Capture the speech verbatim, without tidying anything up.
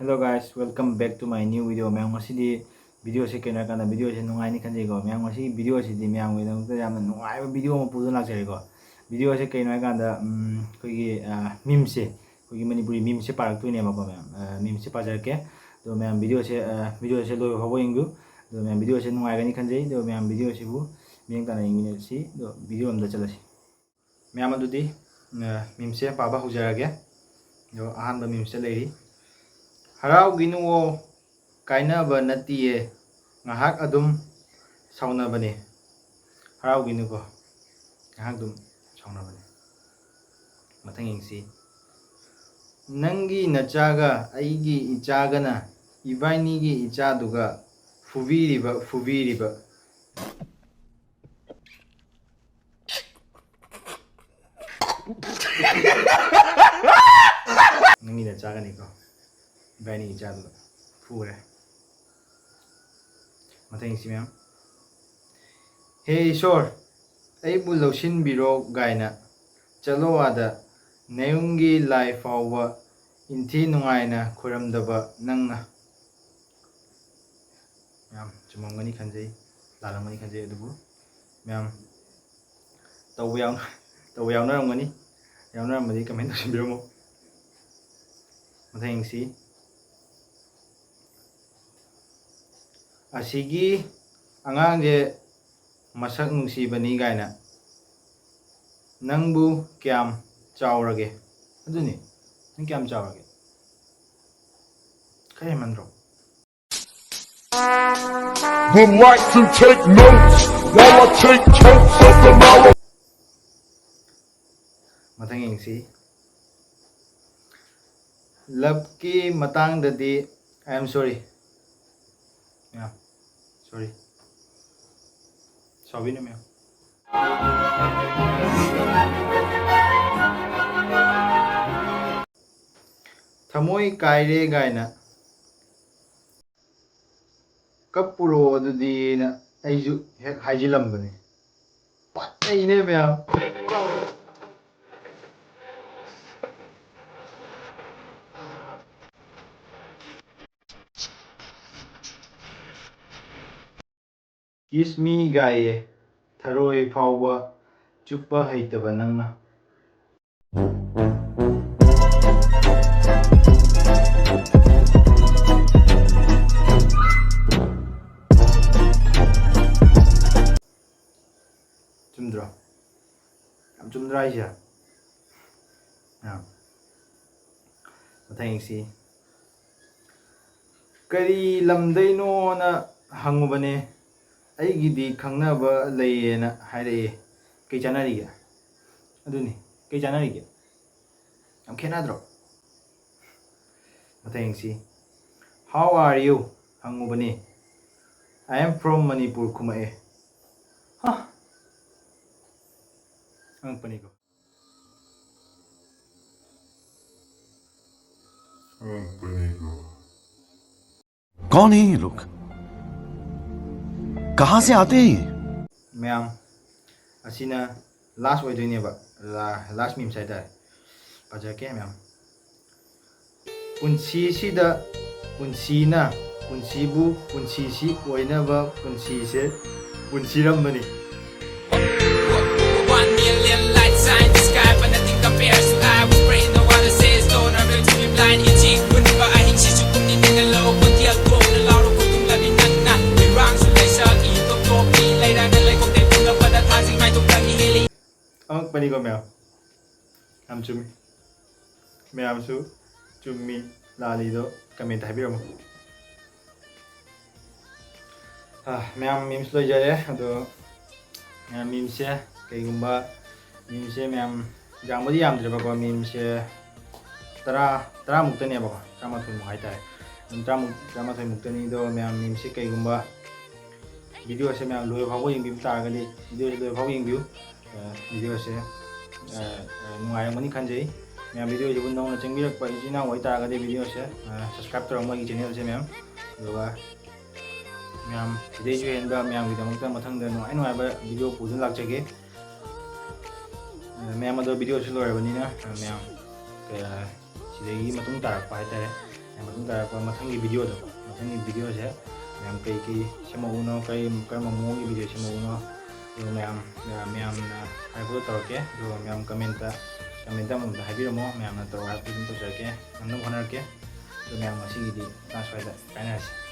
Hello guys, welcome back to my new video. ꯃꯌꯥꯝ, ꯉꯁꯤꯗꯤ videoꯁꯦ ꯀꯩꯅꯣ ꯍꯥꯏꯀꯥꯟꯗ videoꯁꯦ ꯅꯨꯡꯉꯥꯏꯅꯤ ꯈꯟꯖꯩꯀꯣ꯫ ꯃꯌꯥꯝ, ꯉꯁꯤ videoꯁꯤꯗꯤ ꯃꯌꯥꯝꯒꯤꯗꯃꯛꯇ ꯌꯥꯝꯅ ꯅꯨꯡꯉꯥꯏꯕ video ꯑꯃ ꯄꯨꯗꯨꯅ ꯂꯥꯛꯆꯔꯦꯀꯣ꯫ Videoꯁꯦ ꯀꯩꯅꯣ ꯍꯥꯏꯀꯥꯟꯗ, ꯎꯝ, ꯑꯩꯈꯣꯏꯒꯤ, ꯑ, memeꯁꯦ, ꯑꯩꯈꯣꯏꯒꯤ ꯃꯅꯤꯄꯨꯔꯤ memeꯁꯦ ꯄꯥꯔꯛꯇꯣꯏꯅꯦꯕꯀꯣ ꯃꯌꯥꯝ꯫ ꯑ, memeꯁꯦ ꯄꯥꯖꯔꯛꯀꯦ꯫ ꯑꯗꯣ ꯃꯌꯥꯝ videoꯁꯦ, ꯑ, videoꯁꯦ ꯂꯣꯏꯕ ꯐꯥꯎꯕ ꯌꯦꯡꯕꯤꯌꯨ꯫ ꯑꯗꯣ ꯃꯌꯥꯝ videoꯁꯦ ꯅꯨꯡꯉꯥꯏꯒꯅꯤ ꯈꯟꯖꯩ꯫ ꯑꯗꯣ ꯃꯌꯥꯝ videoꯁꯤꯕꯨ ꯃꯤꯠꯌꯦꯡ ꯇꯥꯅ ꯌꯦꯡꯃꯤꯟꯅꯁꯤ꯫ ꯑꯗꯣ video ꯑꯝꯗ ꯆꯠꯂꯁꯤ꯫ ꯃꯌꯥꯝ ꯑꯗꯨꯗꯤ, ꯑ, memeꯁꯦ ꯄꯥꯕ ꯍꯧꯖꯔꯒꯦ꯫ ꯑꯗꯣ ꯑꯍꯥꯟꯕ memeꯁꯦ ꯂꯩꯔꯤ꯫ "ꯍꯔꯥꯎꯒꯤꯅꯨꯋꯣ, ꯀꯥꯏꯅꯕ ꯅꯠꯇꯤꯌꯦ, ꯉꯥꯏꯍꯥꯛ ꯑꯗꯨꯝ ꯁꯥꯎꯅꯕꯅꯦ꯫ ꯍꯔꯥꯎꯒꯤꯅꯨꯀꯣ, ꯉꯥꯏꯍꯥꯛ ꯑꯗꯨꯝ ꯁꯥꯎꯅꯕꯅꯦ꯫" ꯃꯊꯪ ꯌꯦꯡꯁꯤ꯫ "ꯅꯪꯒꯤ ꯅꯆꯥꯒ ꯑꯩꯒꯤ ꯏꯆꯥꯒꯅ ꯏꯕꯥꯏꯅꯤꯒꯤ ꯏꯆꯥꯗꯨꯒ ꯐꯨꯕꯤꯔꯤꯕ, ꯐꯨꯕꯤꯔꯤꯕ꯫" ꯅꯪꯒꯤ ꯅꯆꯥꯒꯅꯤꯀꯣ, ꯏꯕꯥꯏꯅꯤ ꯏꯆꯥꯗꯨ ꯐꯨꯔꯦ꯫ ꯃꯊꯪ ꯌꯦꯡꯁꯤ ꯃꯌꯥꯝ꯫ "ꯍꯦ ꯏꯁꯣꯔ, ꯑꯩꯕꯨ ꯂꯧꯁꯤꯟꯕꯤꯔꯣ" ꯒꯥꯏꯅ ꯆꯠꯂꯣ ꯑꯥꯗ, ꯅꯌꯨꯝꯒꯤ ꯂꯥꯏ ꯐꯥꯎꯕ ꯏꯟꯊꯤ ꯅꯨꯡꯉꯥꯏꯅ ꯈꯣꯏꯔꯝꯗꯕ ꯅꯪꯅ꯫ ꯃꯌꯥꯝ ꯆꯨꯝꯃꯝꯒꯅꯤ ꯈꯟꯖꯩ, ꯂꯥꯜꯂꯝꯒꯅꯤ ꯈꯟꯖꯩ, ꯑꯗꯨꯕꯨ ꯃꯌꯥꯝ ꯇꯧꯕ ꯌꯥꯎ-, ꯇꯧꯕ ꯌꯥꯎꯅꯔꯝꯒꯅꯤ꯫ ꯌꯥꯎꯅꯔꯝꯃꯗꯤ comment ꯇꯧꯁꯤꯟꯕꯤꯔꯝꯃꯣ꯫ ꯃꯊꯪ ꯌꯦꯡꯁꯤ꯫ "ꯑꯁꯤꯒꯤ ꯑꯉꯥꯡꯁꯦ ꯃꯁꯛ ꯅꯨꯡꯁꯤꯕꯅꯤ" ꯒꯥꯏꯅ꯫ "ꯅꯪꯕꯨ ꯀꯌꯥꯝ ꯆꯥꯎꯔꯒꯦ?" ꯑꯗꯨꯅꯤ, ꯅꯪ ꯀꯌꯥꯝ ꯆꯥꯎꯔꯒꯦ? ꯈꯔ ꯍꯦꯟꯃꯟꯗ꯭ꯔꯣ? Would like to take notes while I take totes of the knowledge. ꯃꯊꯪ ꯌꯦꯡꯁꯤ꯫ Loveꯀꯤ ꯃꯇꯥꯡꯗꯗꯤ, I am sorry꯫ ꯃꯌꯥꯝ, sorry꯫ ꯁꯥꯎꯕꯤꯅꯨ ꯃꯌꯥꯝ꯫ "ꯊꯃꯣꯏ ꯀꯥꯏꯔꯦ" ꯒꯥꯏꯅ꯫ "ꯀꯞꯄꯨꯔꯣ ꯑꯗꯨꯗꯤꯅ" ꯑꯩꯁꯨ ꯍꯦꯛ ꯍꯥꯏꯖꯤꯜꯂꯝꯕꯅꯤ꯫ ꯄꯥꯠꯅꯩꯅꯦ ꯃꯌꯥꯝ꯫ Kiss me ꯒꯥꯏꯌꯦ, ꯊꯔꯣꯏ ꯐꯥꯎꯕ ꯆꯨꯞꯄ ꯍꯩꯇꯕ ꯅꯪꯅ꯫ ꯆꯨꯝꯗ꯭ꯔꯣ? ꯌꯥꯝ ꯆꯨꯝꯗ꯭ꯔꯥ ꯍꯥꯏꯁꯦ? ꯑꯥ꯫ ꯃꯊꯪ ꯌꯦꯡꯁꯤ꯫ ꯀꯔꯤ ꯂꯝꯗꯩꯅꯣꯅ ꯍꯪꯉꯨꯕꯅꯦ꯫ ꯑꯩꯒꯤꯗꯤ ꯈꯪꯅꯕ ꯂꯩꯌꯦꯅ ꯍꯥꯏꯔꯛꯑꯦ꯫ ꯀꯩ ꯆꯥꯟꯅꯔꯤꯒꯦ? ꯑꯗꯨꯅꯤ, ꯀꯩ ꯆꯥꯟꯅꯔꯤꯒꯦ? ꯌꯥꯝ ꯈꯦꯠꯅꯗ꯭ꯔꯣ? ꯃꯊꯪ ꯌꯦꯡꯁꯤ꯫ How are you? ꯍꯪꯉꯨꯕꯅꯤ꯫ I am from Manipur ꯈꯨꯝꯃꯛꯑꯦ꯫ ꯍꯥ? ꯑꯉꯛꯄꯅꯤꯀꯣ꯫ ꯑꯉꯛꯄꯅꯤꯀꯣ꯫ कौन है ये लोग? कहां से आते हैं ये? ꯃꯌꯥꯝ, ꯑꯁꯤꯅ last ꯑꯣꯏꯗꯣꯏꯅꯦꯕ, ꯂꯥꯁ ꯃꯤꯝꯁ ꯍꯥꯏꯇꯥꯔꯦ꯫ ꯄꯥꯖꯔꯛꯀꯦ ꯃꯌꯥꯝ꯫ ꯄꯨꯟꯁꯤꯁꯤꯗ ꯄꯨꯟꯁꯤꯅ ꯄꯨꯟꯁꯤꯕꯨ ꯄꯨꯟꯁꯤꯁꯤ ꯑꯣꯏꯅꯕ ꯄꯨꯟꯁꯤꯁꯦ ꯄꯨꯟꯁꯤꯔꯝꯕꯅꯤ꯫ One million light shine the sky, but nothing compares to I was praying. No one says don't ever to be blind. ꯏꯆꯤꯛ ꯃꯨꯟꯕ ꯑꯍꯤꯡꯁꯤꯁꯨ ꯄꯨꯛꯅꯤꯡ ꯅꯤꯡꯍꯜꯂꯣ ꯈꯣꯟꯖꯦꯜ ꯊꯣꯛꯅ ꯂꯥꯎꯔꯣ ꯈꯣꯏꯗꯨꯝꯂꯕꯤ ꯅꯪꯅ꯫ ꯏꯔꯥꯡꯁꯨ ꯂꯩꯁꯛ ꯏ ꯇꯣꯞ ꯇꯣꯞꯄꯤ ꯂꯩꯔꯥꯡꯅ ꯂꯩꯈꯣꯛꯇꯩ ꯄꯨꯝꯅ ꯄꯗ ꯊꯥꯖꯤꯡ ꯃꯥꯏꯊꯣꯡꯗꯒꯤ ꯍꯦꯜꯂꯤ꯫ ꯑꯉꯛꯄꯅꯤꯀꯣ ꯃꯌꯥꯝ꯫ ꯌꯥꯝ ꯆꯨꯝꯃꯤ꯫ ꯃꯌꯥꯝꯁꯨ ꯆꯨꯝꯃꯤ ꯂꯥꯜꯂꯤꯗꯣ comment ꯍꯥꯏꯕꯤꯔꯝꯃꯨ꯫ ꯑꯥ, ꯃꯌꯥꯝ ꯃꯤꯝꯁ ꯂꯣꯏꯖꯔꯦ꯫ ꯑꯗꯣ ꯃꯌꯥꯝ ꯃꯤꯝꯁꯁꯦ ꯀꯩꯒꯨꯝꯕ ꯃꯤꯝꯁꯁꯦ ꯃꯌꯥꯝ ꯌꯥꯝꯕꯨꯗꯤ ꯌꯥꯝꯗ꯭ꯔꯦꯕꯀꯣ, ꯃꯤꯝꯁꯁꯦ ꯇꯔꯥ, ꯇꯔꯥꯃꯨꯛꯇꯅꯦꯕꯀꯣ, ꯇꯔꯥꯃꯥꯊꯣꯏꯃꯨꯛ ꯍꯥꯏꯇꯥꯔꯦ꯫ ꯑꯗꯨꯝ ꯇꯔꯥꯃꯨꯛ, ꯇꯔꯥꯃꯥꯊꯣꯏꯃꯨꯛꯇꯅꯤ꯫ ꯑꯗꯣ ꯃꯌꯥꯝ ꯃꯤꯝꯁꯁꯦ ꯀꯩꯒꯨꯝꯕ video ꯁꯦ ꯃꯌꯥꯝ ꯂꯣꯏꯕ ꯐꯥꯎꯕ ꯌꯦꯡꯕꯤꯕ ꯇꯥꯔꯒꯗꯤ, video ꯁꯦ ꯂꯣꯏꯕ ꯐꯥꯎꯕ ꯌꯦꯡꯕꯤꯌꯨ꯫ ꯑ, video ꯁꯦ, ꯑ, ꯑ, ꯅꯨꯡꯉꯥꯏꯔꯝꯒꯅꯤ ꯈꯟꯖꯩ꯫ ꯃꯌꯥꯝ video ꯁꯤꯕꯨ ꯅꯧꯅ ꯆꯪꯕꯤꯔꯛꯄ ꯏꯆꯤꯟ ꯏꯅꯥꯎ ꯑꯣꯏꯇꯥꯔꯒꯗꯤ video ꯁꯦ, ꯑ, subscribe ꯇꯧꯔꯝꯃꯣ ꯑꯩꯒꯤ channel ꯁꯦ ꯃꯌꯥꯝ꯫ ꯑꯗꯨꯒ ꯃꯌꯥꯝ ꯁꯤꯗꯩꯁꯨ ꯍꯦꯟꯕ ꯃꯌꯥꯝꯒꯤꯗꯃꯛꯇ ꯃꯊꯪꯗ ꯅꯨꯡꯉꯥꯏ ꯅꯨꯡꯉꯥꯏꯕ video ꯄꯨꯗꯨꯅ ꯂꯥꯛꯆꯒꯦ꯫ ꯑ, ꯃꯌꯥꯝ ꯑꯗꯣ video ꯁꯤ ꯂꯣꯏꯔꯕꯅꯤꯅ, ꯑ, ꯃꯌꯥꯝ, ꯑ, ꯁꯤꯗꯒꯤ ꯃꯇꯨꯡ ꯇꯥꯔꯛꯄ ꯍꯥꯏꯇꯥꯔꯦ, ꯃꯇꯨꯡ ꯇꯥꯔꯛꯄ ꯃꯊꯪꯒꯤ video ꯗꯣ, ꯃꯊꯪꯒꯤ video ꯁꯦ ꯃꯌꯥꯝ ꯀꯩ ꯀꯩ ꯁꯦꯝꯃꯛꯎꯅꯣ, ꯀꯔꯤ, ꯀꯔꯝꯕ ꯃꯑꯣꯡꯒꯤ video ꯁꯦꯝꯃꯛꯎꯅꯣ, ꯑꯗꯨꯒ ꯃꯌꯥꯝ, ꯃꯌꯥꯝꯅ ꯍꯥꯏꯔꯛꯄꯗꯣ ꯇꯧꯔꯛꯀꯦ꯫ ꯑꯗꯨꯒ ꯃꯌꯥꯝ comment, comment ꯑꯃꯗ ꯍꯥꯏꯕꯤꯔꯝꯃꯣ, ꯃꯌꯥꯝꯅ ꯇꯧꯔꯣ ꯍꯥꯏꯕꯗꯨ ꯑꯗꯨꯝ ꯇꯧꯖꯔꯛꯀꯦ, ꯉꯝꯅꯕ ꯍꯣꯠꯅꯔꯛꯀꯦ꯫ ꯑꯗꯨ ꯃꯌꯥꯝ ꯉꯁꯤꯒꯤꯗꯤ ꯃꯇꯥꯡ ꯁ꯭ꯋꯥꯏꯗ ꯀꯥꯏꯅꯔꯁꯤ꯫